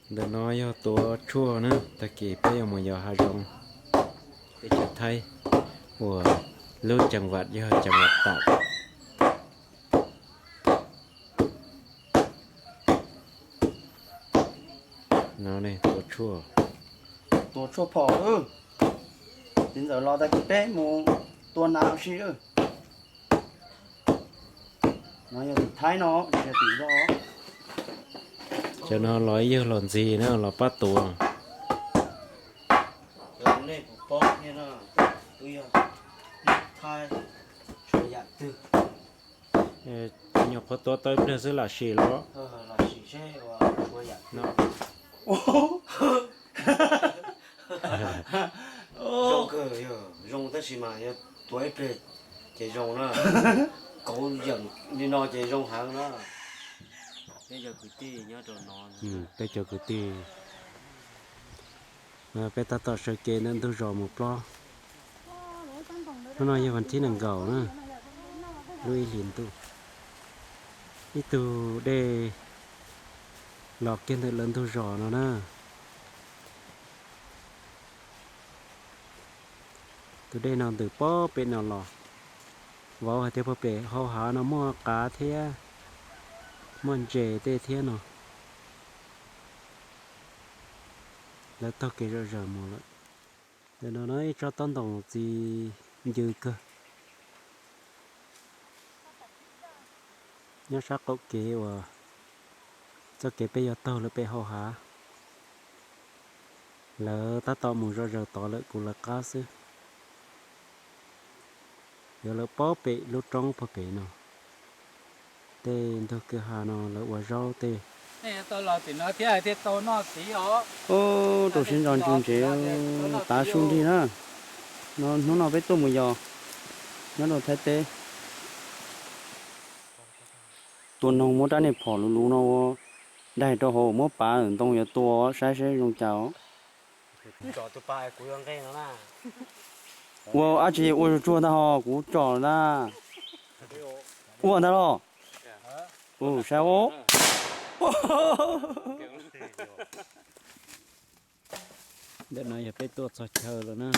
Ntawm no yog tuav tshuaj na, tag kis peb yuav mus yos hav zoov. Teb chaws Thaib uas lub ceem vam yog ceem vam tam no ne, tuav tshuaj. Tuav tshuaj phom, txiv ntxawm los tag kis peb mus tua nas si. No yog tim Thaib no, tsis yog tim no. Cov no los ib yawg los ntxig na, los pab tuav. Nej puas paub thiab no, twb yog Thaib, tshuav yam twg. Nyuam qhuav tuav tau ib pliag xwb lam sim los. Zoo kawg, zoo tab sis mas yog tuav ib pliag ces zoo na. Kauv yeem li no ces zoo heev na. Peb cov kwv tij nyob rau no, peb cov kwv tij, peb tab tom sawv kev ntawm ntug zos mus plob. Hnub no yog vas thib nees nkaum na, lub ib hlis ntuj. Ib tug dej los kiag ntawm lawv ntug zos no na. Tus dej no ntws pob pem no los, vauv hais tias puag pem hau hav no muaj qav thiab, muaj ntses tej thiab no. Lawv taug kev zom zaws mus lawm. Ntawm no no ib tsob taub ntoos txi ncw kawg. Nyob sab qaum kev uas txoj kev peb yuav taug lawm pem hau hav. Lawv tab tom mus zom zaws tod lawm, kuv lawv qab xwb. Yuav lawv pob pem lub roob puag pem no. Tej ntug kwj ha no lawv ua zaub tej. Rau siab ntso ntsis ntsev, tav su nrig na. No hnub no peb tuaj mus yos nyob rau Thaib teb. Tua noog muab rab niag phom luv luv no ua daig rau hauv, muab pav ntoo yuav tua saib saib zoo cas os. Ua dab tsi ua tsuag ntag ho, kuv tsom na. Ua ntag los. Saib os. Ntawm no yog peb tuaj txog chaw lawm na.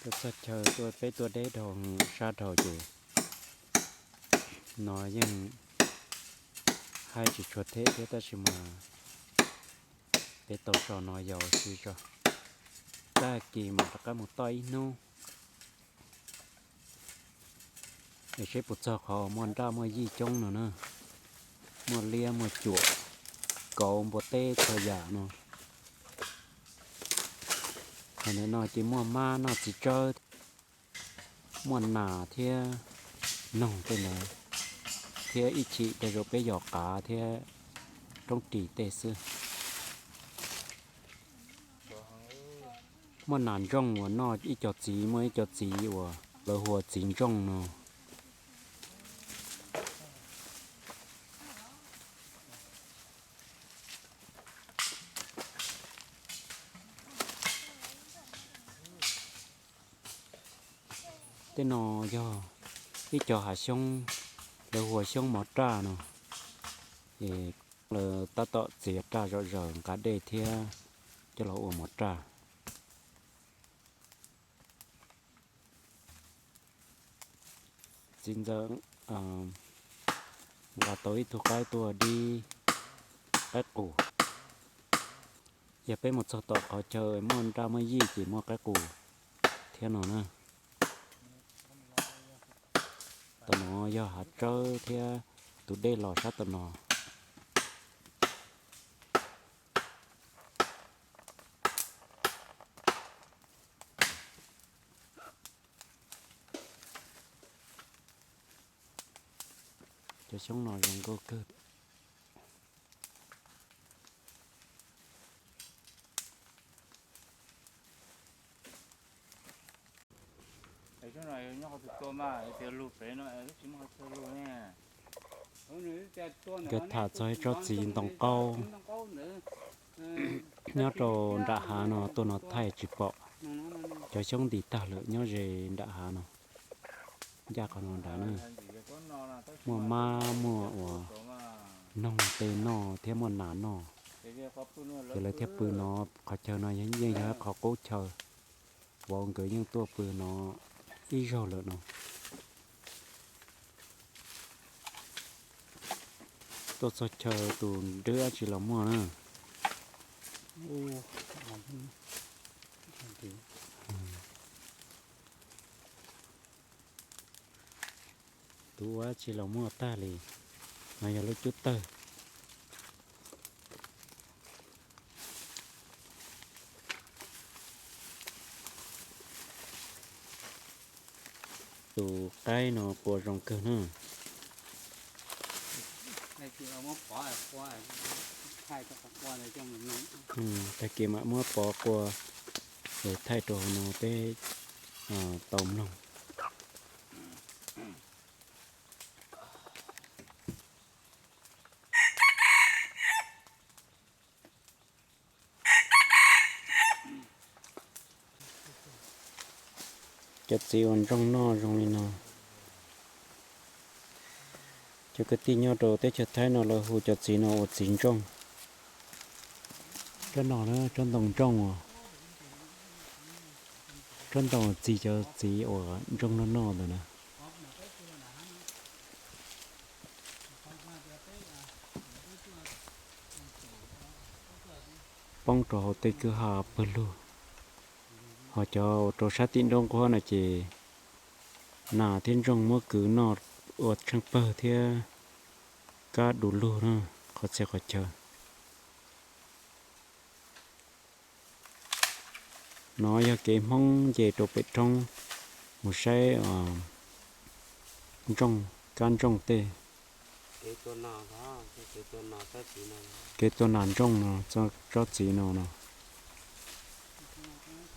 Tuaj txog chaw, tuaj peb tuaj deb dhau sab dhau ces no yeej haib tsis tshua them thiab, tab sis mas peb tau so no yos xwb tso. Tag kis mam rov qab mus toj ib hnub. Es seb puas txog qhov muaj nraj muaj yij coob no na. Muaj liab muaj cuam, kauv npua teb txhua yam no. Qhov ntawm no ces muaj mab noj txiv tsawb, muaj nas thiab noog tej ntawd, thiab ib chim tej zaum peb yos qav thiab roob ris tej xwb. Muaj nas ntsooj uas noj ib co txiv, muaj ib co txiv uas lawv hu ua txiv ntsooj no. Tej no yog ib co hav xyoob, lawv hu ua xyoob mov raj no. Es lawv tab tom txiav raj zom zaws nqa dej thiab coj los ua mov raj. Txiv ntxawm nqa tau ib tug qaib tuaj dib qaib qus. Yog peb mus txog tom qhov chaw muaj nraj muaj yij ces muaj qaib qus thiab no na. Tom no yog hav tsawb thiab tus dej los sab tom no. Cov xyoob no zoo nkauj kawg. Nkawd tham txog ib tsob txiv ntoo qaub nyob rau nram hav no, tuaj no thaij tsis pom. Cov xyoob nti tag lawm nyob ze nram hav no. Ncaj qhov no nrad na, muaj mab muaj uas Noog tej noj thiab muaj nas noj, ces lawv thiaj pw no. Qhov chaw no yeej yog qhov qub chaw, vauv nkawd yeej tuaj pw no ib zaug lawm no. Tuaj txog chaw tus dwb dab tsi los muaj na. Tus ua dab tsi los muaj tag li. No yog lub cub tawg. Tus qaib no qua zoo kawg na. Tag kis mam muab pov qua, thaij rau hauv no peb tau mloog. Cov txiv uas ntsoog noj zoo li no. Cov kwv tij nyob rau teb chaws Thaib no lawv hu cov txiv no ua txiv ntsooj. Tsob no na, tsob ntoo ntsooj os. Tsob ntoo txi cov txiv uas ntsooj noj noj ntawd na. Poob rau hauv tej kwj ha pawg lug. Ho cov uas rau sab tim nraub nquag no ces nas thiab ntsooj muab kwv noj ua tsheej pawg thiab kab du lug na, qhov txhia qhov chaw. No yog kev Hmoob nce rau pem roob mus saib ntsooj, kab ntsooj tej. Kev tua nas ntsooj no, tsob txiv no no.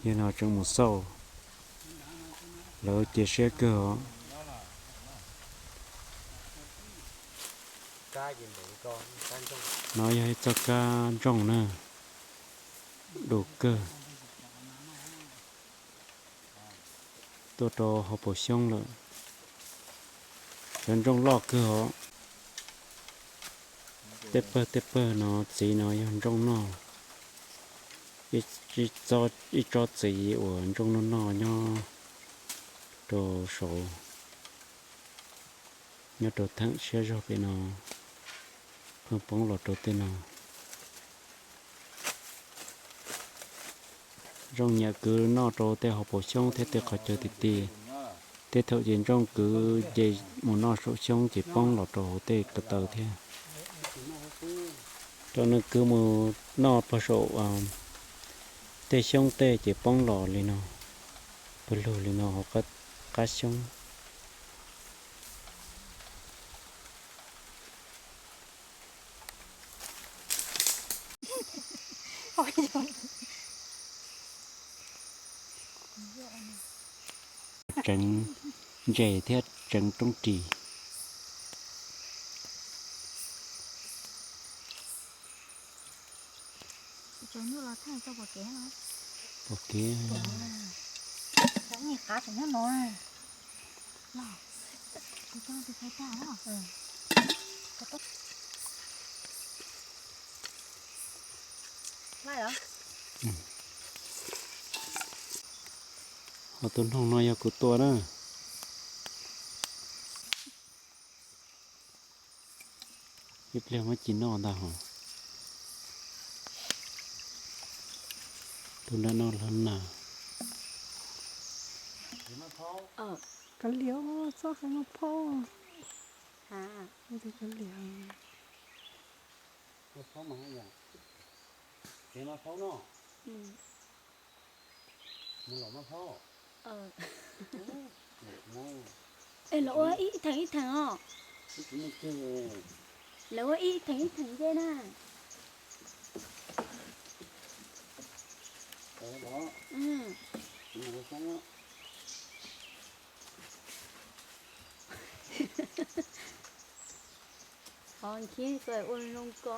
Yog no tseem mus xauj, lawv cia siab kawg os. No yog ib txoj kab ntsooj na, du kawg. Tuaj rau hauv paus xyoob lawm. Cov ntsooj loj kawg os. Tej pawg tej pawg no txiv no yog ntsooj noj. Ib tsob txiv uas ntsooj noj noj nyob rau saud, nyob rau theem siab zog pem no, pheej poob los rau tej no. Ntsooj nyiam kwv noj rau tej hauv paus xyoob thiab tej qhov chaw ti ti. Tej thaum ces ntsooj kwv nce mus noj saum xyoob ces poob los rau hauv tej ko taw thiab. Rau nws kwv mus noj pog saum tej xyoob tej ces poob los li no, pawg lug li no hauv qab xyoob. Tseev ntses thiab tseev roob ris. Pom kev. Ho tus noog no yog kuv tua na. Ib pliag muab ci noj ntag hos. Tus nram no los nas. Kav liam, txhob hais mas phauj. Kav liam. Es lawv ua ib theem ib theem os. Lawv ua ib theem ib theem ncej na. Qhov nkhib ko ua zoo ko.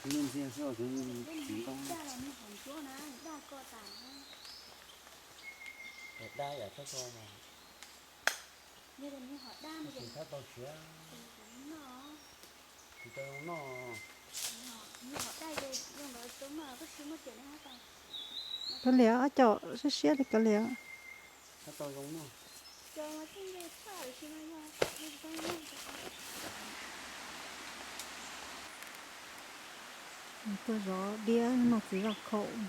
Ntxias xwb os, txiv ntoo. Daj yam txhob tau mas. Tsis txhob tau siav. Tsis tau zoo noj. Kav liam, ob caug siab siab li kav liam. Txhob tau zoo noj. Tuaj zov diab noj txiv vaj khaum.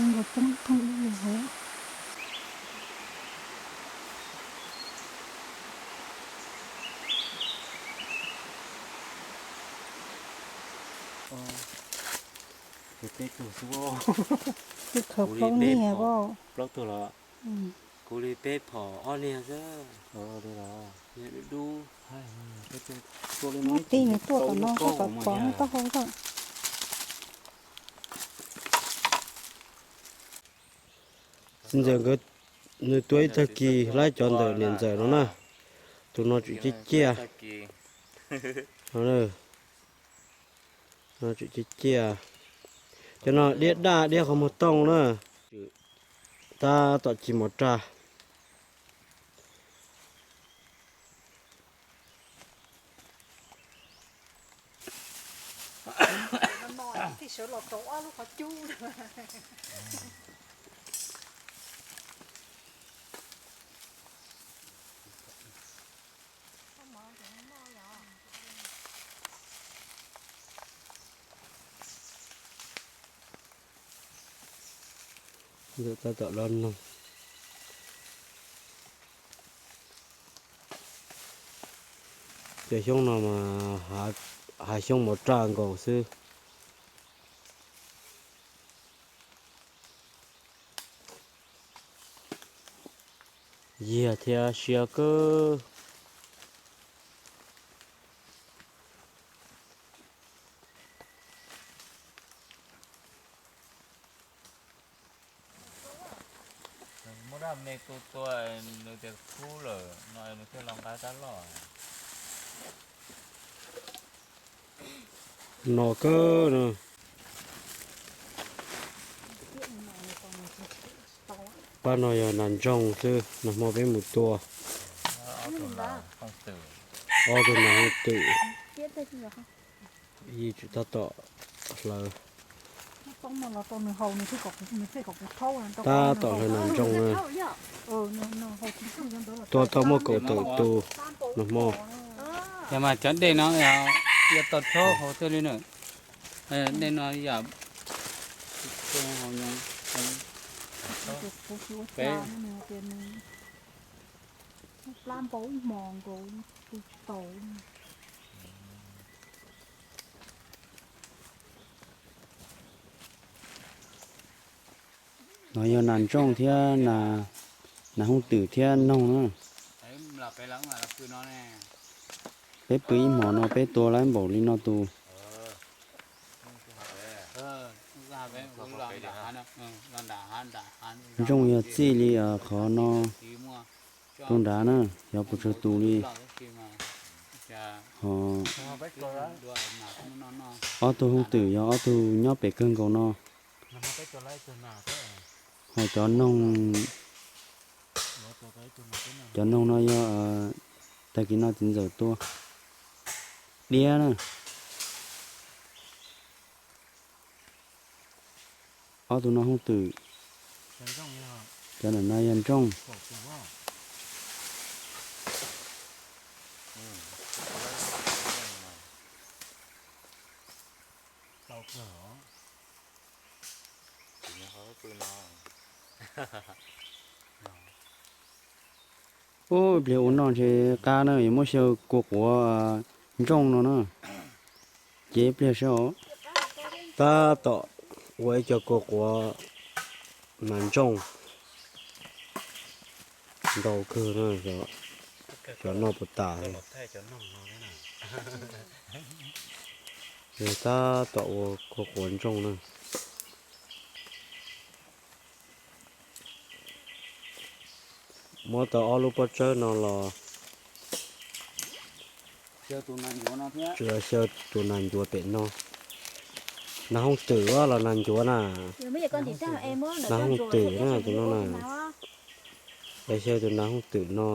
Nkaus poob thooj ib yam hauv. Ces peb tug xwb. Twb khaws plaub niag os. Plaub tug los? Kuv li peb phom ob niag xwb. Dub dub. Muab tib nws tuaj tom no koj kom pom nws taub hau xwb. Txiv ntxawm nkawd, nws tua ib tag kis laib cov ntawm niam ntxawm no na. Tus no tseem ciaj ciaj. No tseem ciaj ciaj. Cov no diab daj diab qhov muag tooj na. Tab tom ci mov rag. Ntxawm tab tom los noog. Cov xyoob no mas hav xyoob mov raj nkaus xwb. Yiag thiab siab kawg. Muab dab me tu tua, nws tias kub lawm no nws thiaj los nqa tab loj. No kawg no. Pab no yog nas ntsoog xwb, nag hmo peb mus tua. Ob tug nas hooj twm. Ib tsis tab tom hlawv. Tab tom hlawv nas ntsoog na. Tua tau muaj kaum tawm tus nag hmo. Yog mas cov dej no yuav tau rhaub hauv thiaj li na. Dej no yam peb plab npau ib hmos nkaus tu tsis taus. No yog nas ntsooj thiab nas hooj twm thiab noog na. Peb pw ib hmos no peb tua laib npaum li no tus. Ntsooj yog txij li qhov no rau nrad na, xyov puas tsawg tus li. Ho ob tug hooj twm yog ob tug nyob pem kawg nkaus no. Ho cov noog, cov noog no yog tag kis no txiv ntxawm tua diab na. Ob tug no hooj twm, cov ntawm no yog ntsooj. Ub, ib pliag ua noj ntshe qab na, yuav muab xyaw kua quav ntsooj no na. Ces ib pliag saib os. Tab tom ua ib co kua quav nas ntsooj ntau kawg na, xyov noj puas tas. Tab tom ua kua quav ntsooj na. Muab tau ob lub pob tsawb no los tsuas xyaw tus nas ncuav pem no. Nas hooj twm los nas ncuav na. Nas hooj twm na tus no na. Xyaw tus nas hooj twm no.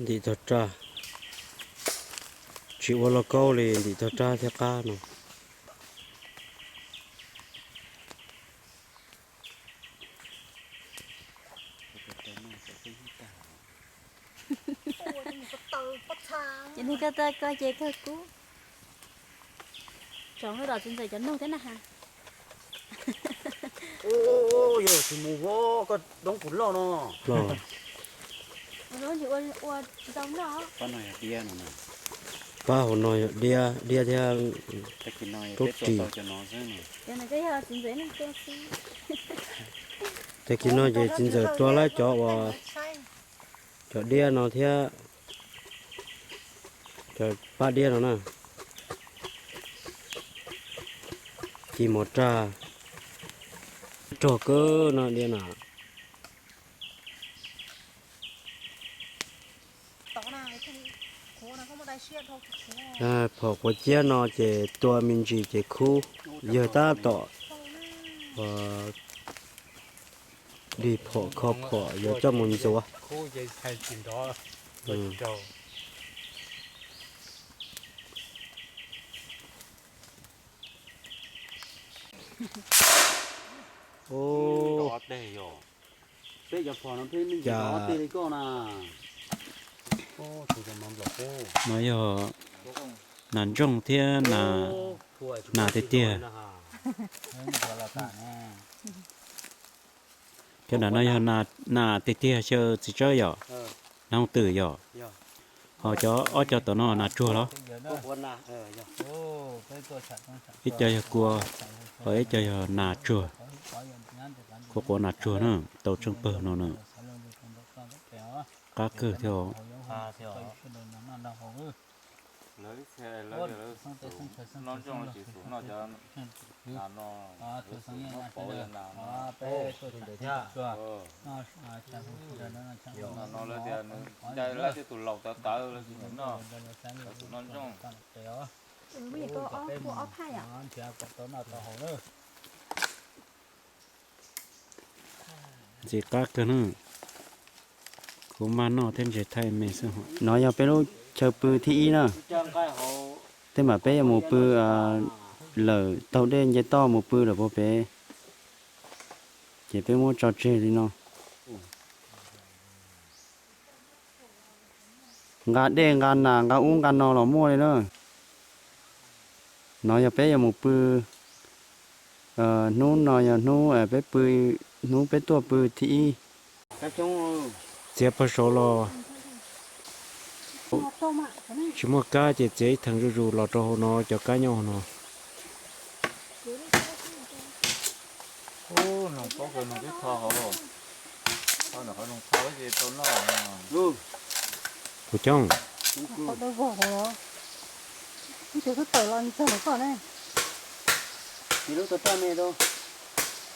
Ntim tog raj, tsis ua lauj kaub li, ntim tog raj thiab qab no. Ces nws koj tau koj ces kawg kub. Tsoom los txiv ntxawm cov noog thiab na has. Yog tsis mus hov koj doob kuv loj no. Ua ntsis ua ntau noj. Pab hauv no yog diab, diab thiab roob ris. Tag kis no ces txiv ntxawm tua lawm cov uas, cov diab no thiab cov pab diab no na. Ci mov raj, rog kawg no diab na. Phom quav ciab no ces tua me ntsis ces khub, yawg tab tom dig phom kho phom yuav coj mus ntxuav. Peb cov phom no peb me ntsis dov tej li koj na. No yog nas ntsooj thiab nas tiag tiag. Cov nram no yog nas tiag tiag xyaw txiv tsawb yom, nas hooj twm yom. Ho cov ob cov tom no nas tsuag los? Ib co yog kua, ho ib co yog nas tsuag. Kua quav nas tsuag na, tau tsheej pawg no na. Qab kawg thiab. Ntxim qab kawg na. Kuv maj noj thiab ntses thaij me xwb. No yog peb lub chaw pw thib ib na. Tej mam peb yuav mus pw lawm, taug dej nce toj mus pw lawm puag pem, ces peb muab tso tseg li no. Nqa dej nqa nas nqa ub nqa no los muaj li na. No yog peb yuav mus pw, hnub no yog hnub peb pw, hnub peb tuaj pw thib ib. Txiav pag saud los tsis muaj kab ces txiav ib theem zuj zus los rau hauv no cov kab nyob hauv no. Ub, noog paub kawg, noog twb tho hauv. Tho ntawm qhov noog tho ces tau noj. Kuv coob.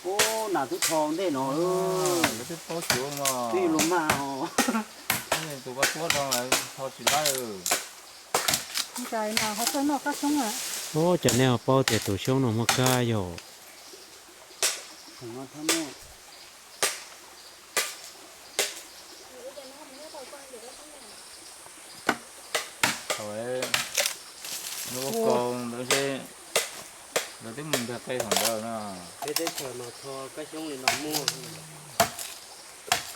Ub, nas twb tho ntej no. Twb paub cuv mas. Twb yuav luag mag os. Tus koj tuab rau tho tsis laib. Ub, cas nej ho paub tias tus xyoob no muaj kab yog? Thaum ub koj ntawd seb, lawv twb mus nrhiav qe thaum ntawd na. Peb teb chaws mas tho kab xyoob li no muaj.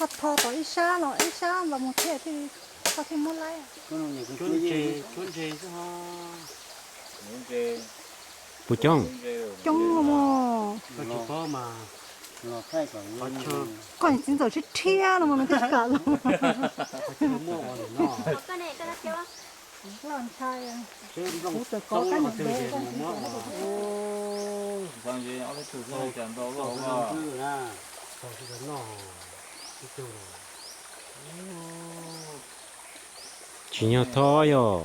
Tho tau ib sab los ib sab los mus thiaj thiaj, tho thiaj muab laib. Cuab ntses, cuab ntses xwb ho. Puas coob? Coob los mas. Koj txiv ntxawm sib rhiab los mas nws twb kam los. Kuv txawm kov kab nyeem ntev. Tsis nyog tho yog.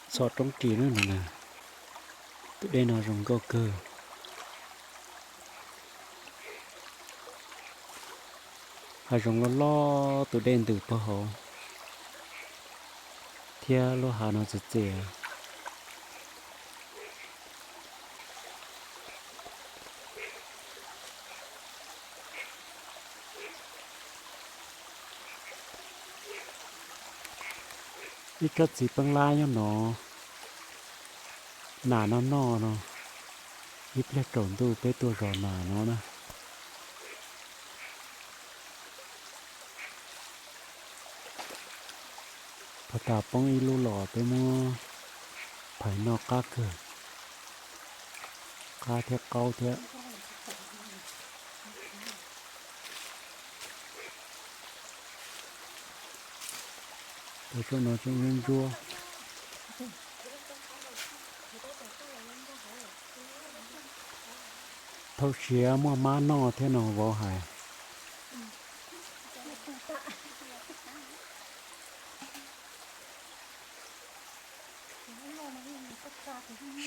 Txhom roob ris na no na. Tus dej no zoo nkauj kawg. Hav zoov loj loj, tus dej ntws puag hauv thiab lub hav no txias txias. Ib tsob txiv peeb lab nyob no, nas noj noj no, ib pliag tsaus ntuj peb tuaj zos nas no na. Puag ta poob ib lub los peb muab phais noj qab kawg, qab thiab qaub thiab. Tus saum no tseem ntsuab ntsuab. Thaum siav muaj mab noj thiab no vauv hais.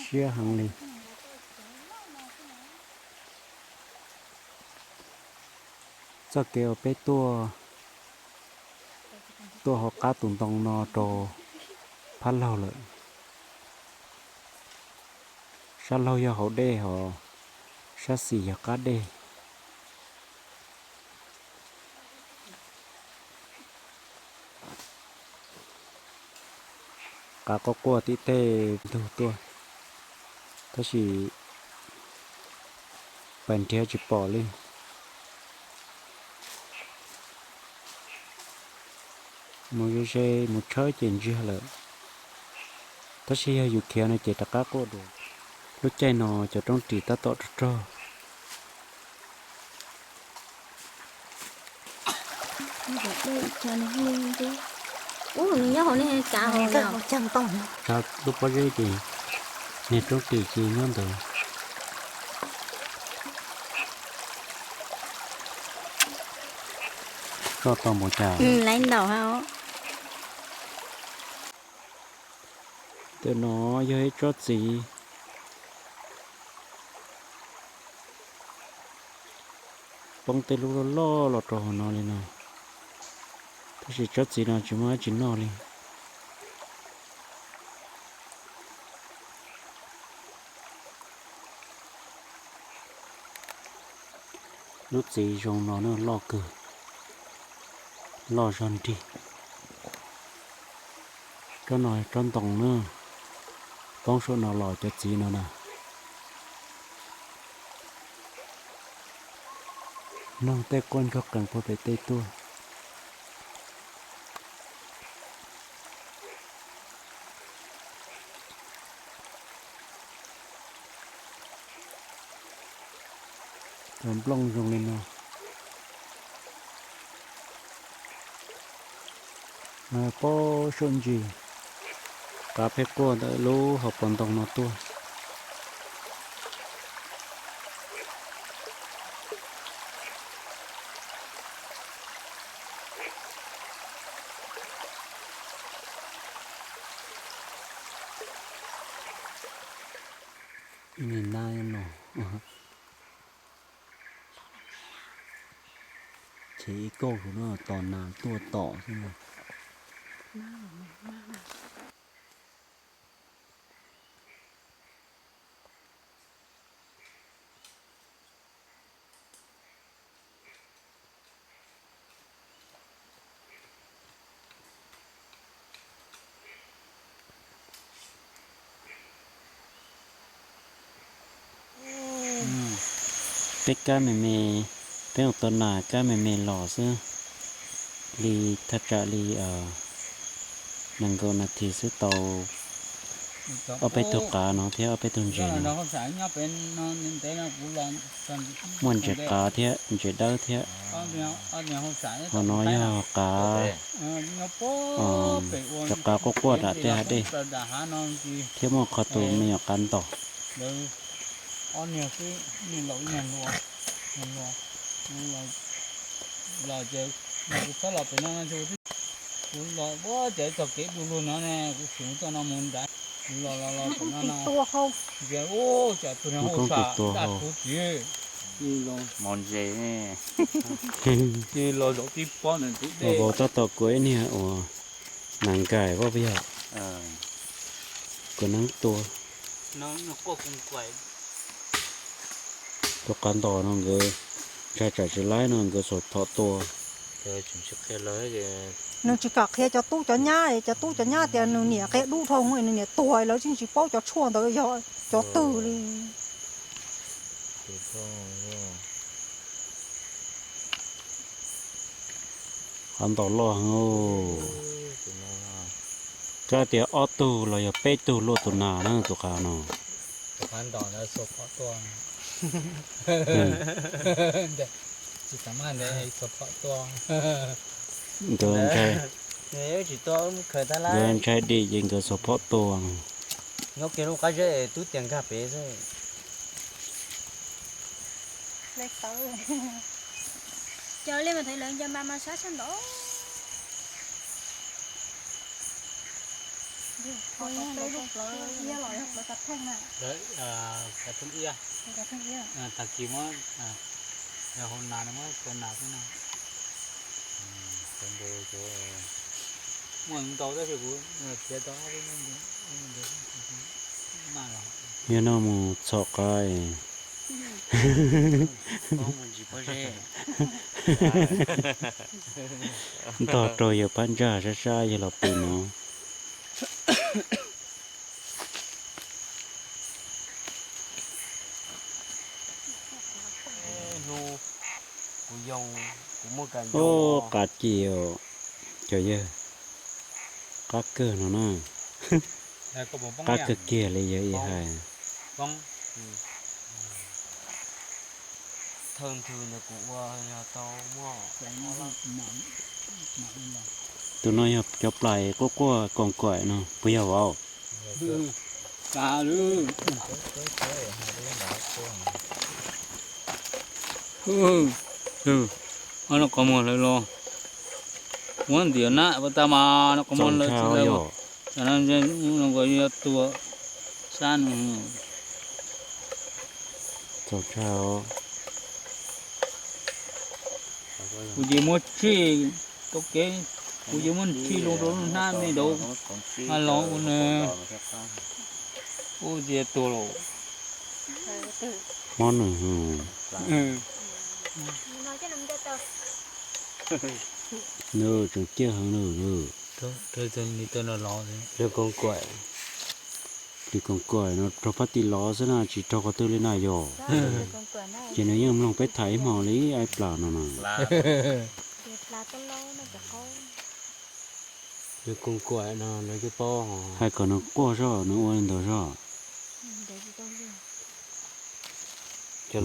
Siab heev li. Txoj kev uas peb tuaj, tuaj hauv qab tus ntoo no rau phab laug lawm. Sab laug yog hauv dej hos sab xis yog qab dej. Qav quaj quaj tim tej ntug tuaj, tab sis pais nrhiav tsis pom li. Mus ze ze mus tshawb ces ntsiag lawm, tab sis yog yus khiav no ces rov qab quaj dua. Lub caij no cov roob ris tab tom rog rog. Ub, nws nyob hauv nej kav hauv. Tsa lub pob zeb ces niag roob ris ces nyob ntawd. Roj tau npaum cas? Laiv ntaus ha. Ntawm no yog ib tsob txiv. Poob tej lub loj loj los rau hauv no li no, tab sis tsob txiv no tsis muaj dab tsi noj li. Lub txiv zoo no na, loj kawg, loj zog nrig. Tsob no tsob ntoo na, poob saum no los cov txiv no na. Noog tej quaj ntsuag qees puag pem tej tuaj. Cov nplooj zoo li no. Pob saum ntsis, qav pheej quaj ntawm lub hauv paus ntoo no tuaj. Ib niag nab no, ces ib kauj tus no tos nas tuaj tom xwb na. Peb kab me me, peb ua tau nas kab me me los xwb, li thaj tsam li nees nkaum nas this xwb tau ob peb tug qav no thiab ob peb tug ntses no. Muaj ntses qav thiab ntses dawb thiab. Hauv no yog qav, cov qav quaj quaj nram tej hav dej, thiab muaj qhov tus me nyuam qav ntos. Muaj koob tus tua hau. Vauv tab tom kuav ib niag uas nas nkais vaj peb yog, kuav neeb tua. Tus qav ntos no nkawd ntshai tsam tsis laib no nkawd support tua. Nws tsis kam qhia cov tub cov nyab, cov tub cov nyab tias nws niam qia dub dhau, nws niam tuag lawv tsis paub cov tshuaj ntawd yog cov twg li. Qav ntos loj heev. Kab tias ob tug los yog peb tug luaj tus nas na tus qav no. Nkawd ntshai dim ces nkawd support tua. Nyob kiag lub qab zeb tub tias nkag pem xwb. Cov li mas thaum lawv nco mas mas sab sab ntawd. Tag kis muab, yog hauv nas no muab cov nas xwb na. Muaj ntau tab sis kuv txiav tau ob peb lub ntawd, maj los. Yog no mus txhom qav. Ntog rau yawg phab ntsaj sab sab yawg los pw no. Ub, qab ci os, cov yawg, qab kawg no na, qab kawg kiag li yawg ib hais. Tus no yog cov plais quaj quaj koos kaim no puas yog vauv? Qhov muag lawv los, muab ntiav na, pas tas mas qhov muag lawv tsis lawv, no yuav tua sab no. Kuv ces muab tsij tau kev, kuv ces muab tsij loo rau lub hnab me dau, a los ua nws, ua tias tuag los. Mob nws, nws tseem ciaj heev nws. Lwg koos kaim, lwg koos kaim no raug phab ti lov xwb na, tsis raug qhov twg li na yog. Ces nws yeej mloog peb tham ib hmo li ib plas no na. Lwg koos kaim no lawv twb paub. Hais kom nws quaj zoj, nws ua li ntawd zoj. Nws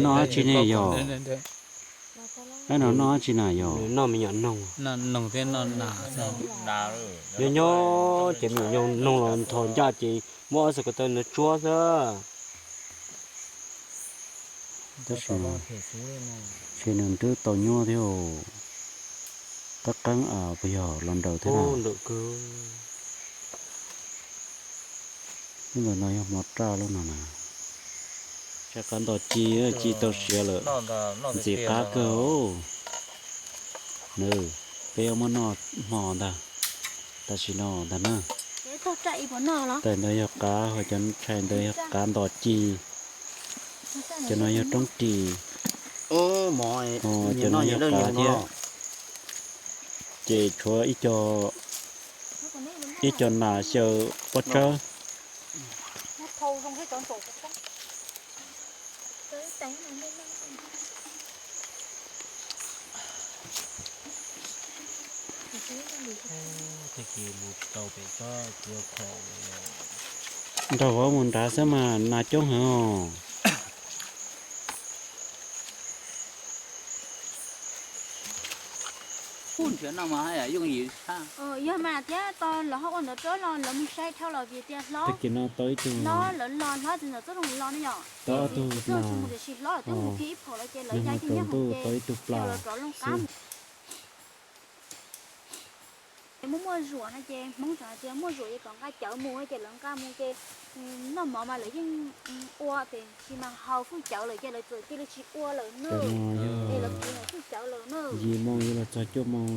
noj dab tsi ne yog? Ab, no noj dab tsi na yog? Noj me nyuam noog. Noog thiab noj nas. Nyob nyob ces me nyuam noog los nthos ncaj ces muab ob txhais ko taw ntawd tsuab xwb. Tab sis nws nrwb tau nyuaj thiab, qab qeeb puas yog los nraws thiab na. Lub ntawm no yog hmo raj lub no na. Tsam qav ntos ci, ci tau siav lawm, ntxim qab kawg. Nws, peb yuav muab noj hmo ntag, tam sim no ntag na. Tam ntawd yog qav, ho cov ntshai ntawd yog qav ntos ci. Cov no yog roob ris, ho cov no yog qav thiab. Ces tshuav ib co, ib co nas xyaw pob tsawb. Nrog vauv mus nrad xwb mas nas coob heev os. Yog mas thiab, tau lawv ho ua ntawd rau los lawv mus saib dhau los vim tias hlob, tag kis no tau ib tug hlob, lawv los hlob txiv ntxawm txoj zoo los ne yom. Tau ob tug tsis mus tiam sis hlob lawv twb mus kiag ib phaum lawm ces lawv ya kiag nyob hauv ces lawv rov loo qab mus. Ces muaj muaj zuam no ces Hmoob tseem hais tias muaj zuam ces kom nqa cawv mus ces lawv nqa mus ces noj mov mas lawv yeej ua tiam sis mas haus fuj cawv lawm ces lawv txawm cia li tsis ua lawm na. Es lawv kiv haus fuj cawv lawm na. Yim moo yuav los txog cuaj moo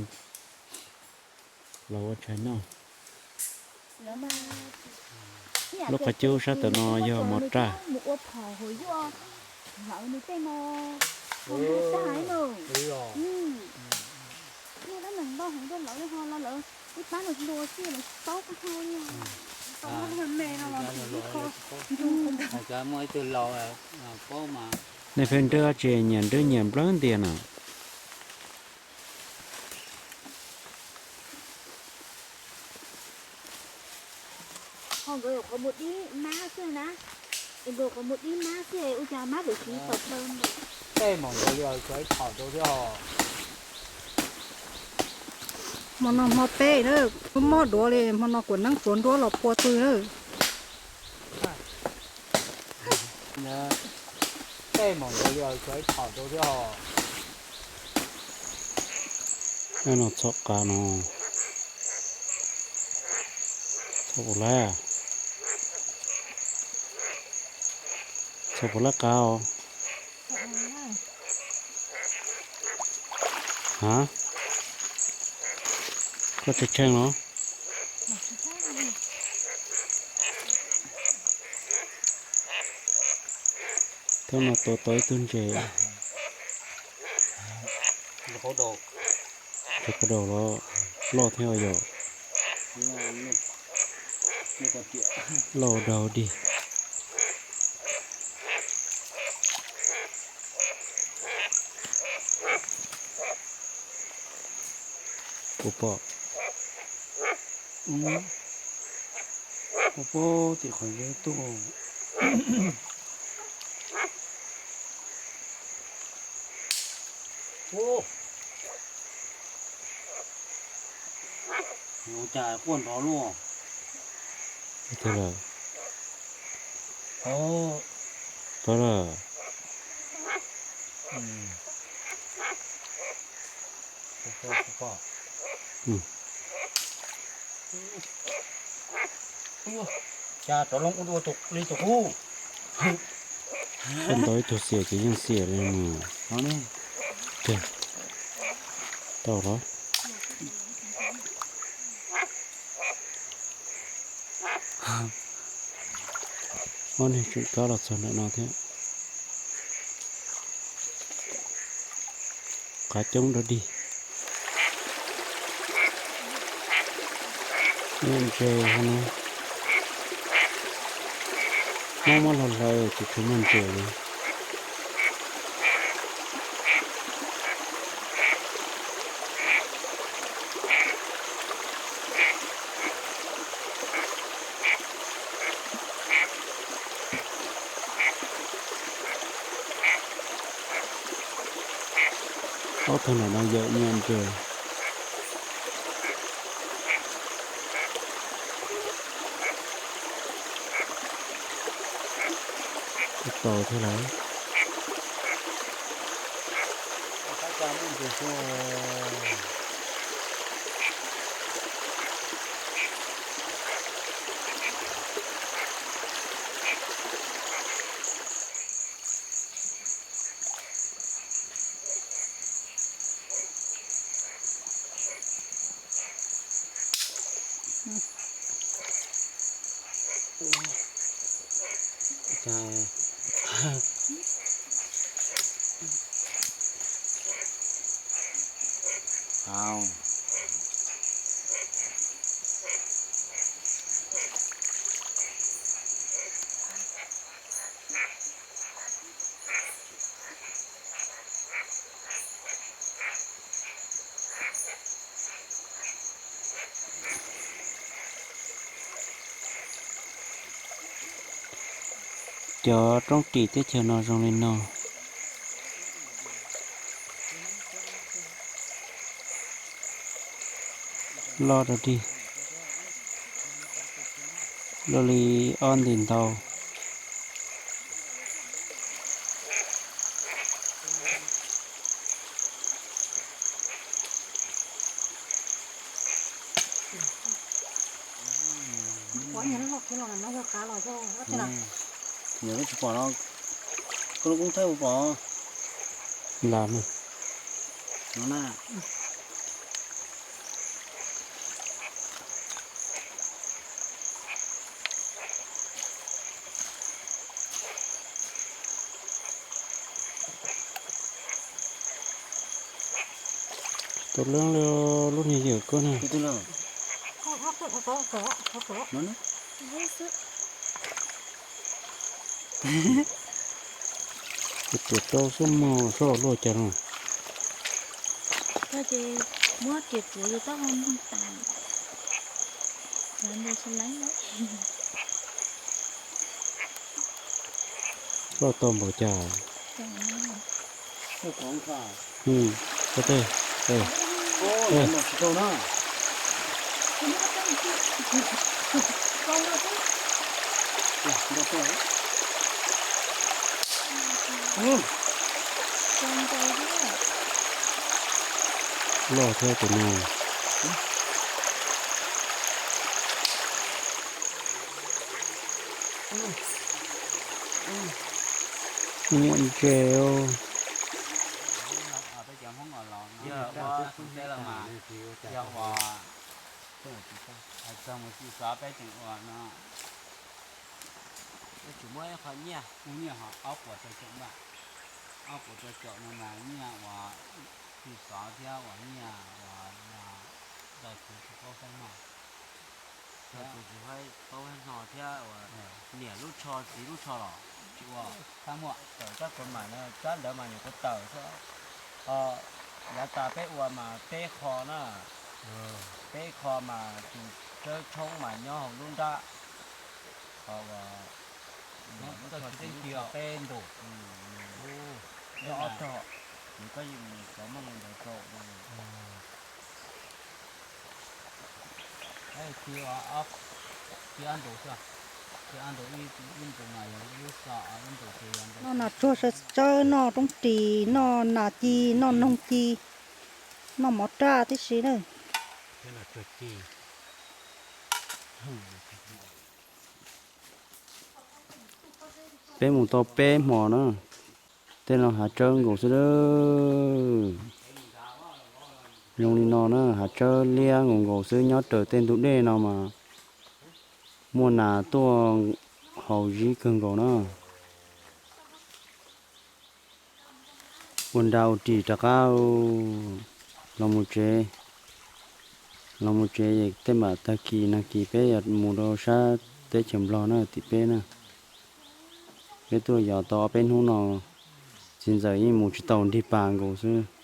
los ua tshais noj. Lub qhov cub sab tawm no yog mos raj. Mus ua phom hauv yuaj lawv nws tej no, tag no. Noj dab neeg ntau heev rau lawv li ho los lawv ib pab los ntua xij lawv tsis paub qab hau li. Tau muaj me no los ib qho nrug. Muaj ib tug laus paub mas. Nej pheej nrwb dab tsi nyias nrwb nyias nplawg ntias na. Ho nkawd yuav qhov mus dib mab xwb na. Es nkawd qhov mus dib mab xwb ua cas mab pem siv tawm plaws. Tej mom nkawd li os, tsuas ib thaum rau thiab os. Hmo no hmo peb na, twb mob duav li, hmo no kuam neeb pluav nruab los phua tw na. Tej mom nkawd li os, tsuas ib thaum rau thiab os. No txhob qav no. Txhob puas laib, txhob puas laib qav os. Ha, koj tshee tshee los? Thaum no tua tau ib tug ntses. Ntses qau daus los loj thiab yom. Loj daug dig. Puas pom? Puas pom tim qhov zeb tuaj? Ua cas quaj nrov luaj. Pab lawm. Cas rov loo ua dua li tus qub. Koj ntaus ib tug xiam ces yeej xiam li mus. Tau los. Ob niag tseem kab los txog ntawm no thiab. Qav coob dog dig. Nyiaj ntses hov no. Mob mob hlawv hlawv ces tsis muaj ntses li. Ob tug ntawm no yawm nyiaj ntses. Tau thiab lawm. Cov roob ris teb chaws no zoo li no. Loj rau dig, loj li ob nti ntau. Nyias koj tsis pom no, koj lub koob thaij puas pom? Lam no na. Tus lub, lub niag yawm koj na. Tus tuam rau xub mos soj luaj cas no. Koj ces muab riam puav yus taub hau npog tas, cov ntawd tsis laib lawm. Loj tau npaum cas? Koj tej, loj thiab tus no. Nyiam ntses. Yog ua, yog ua, txog mus tsis xov peb tseem ua no. Yuav tsum muab ib qho nyiaj, muaj nyiaj ho ob puas rau caum npaj, ob puas rau caum no mas nyiaj uas tsis xov thiab uas nyiaj uas ntau tsis paub faib no. Tsis paub faib no thiab uas niam lub tsho txiv lub tsho los tsis ua. Tawm tsab kuv mam no, tsab ntawd mas niam kuv tawm xwb. Yav tas peb ua mas peb qho na, peb qho mas tus tsawb tshoob mas nyob hauv lub nrab. Qhov uas niam lub tsho txiv lub tsho peb ntus, nyob ob tog, nws koj yeej mus cov muaj nqi ntawd rau no. No nas tsuag tsawb, noj roob ris, noj nas ci, noj noog ci, noj mov raj tib si na. Peb mus tau peb hmo na, tej no hav tsawb nkaus xwb a. Zoo li no na, hav tsawb liab nkaus nkaus xwb, nyob raws tej ntug dej no mas muaj nas tuaj haus zib kawg nkaus na. Ua nra ua ris rov qab los mus tsev, los mus tsev es tej mam tag kis nag kis peb yuav mus rau sab teb chaws Nplog na tim peb na. Peb tuaj yos tau ob peb hnub no, txiv ntxawm yeej mus tsis tau, nrig pas nkaus xwb.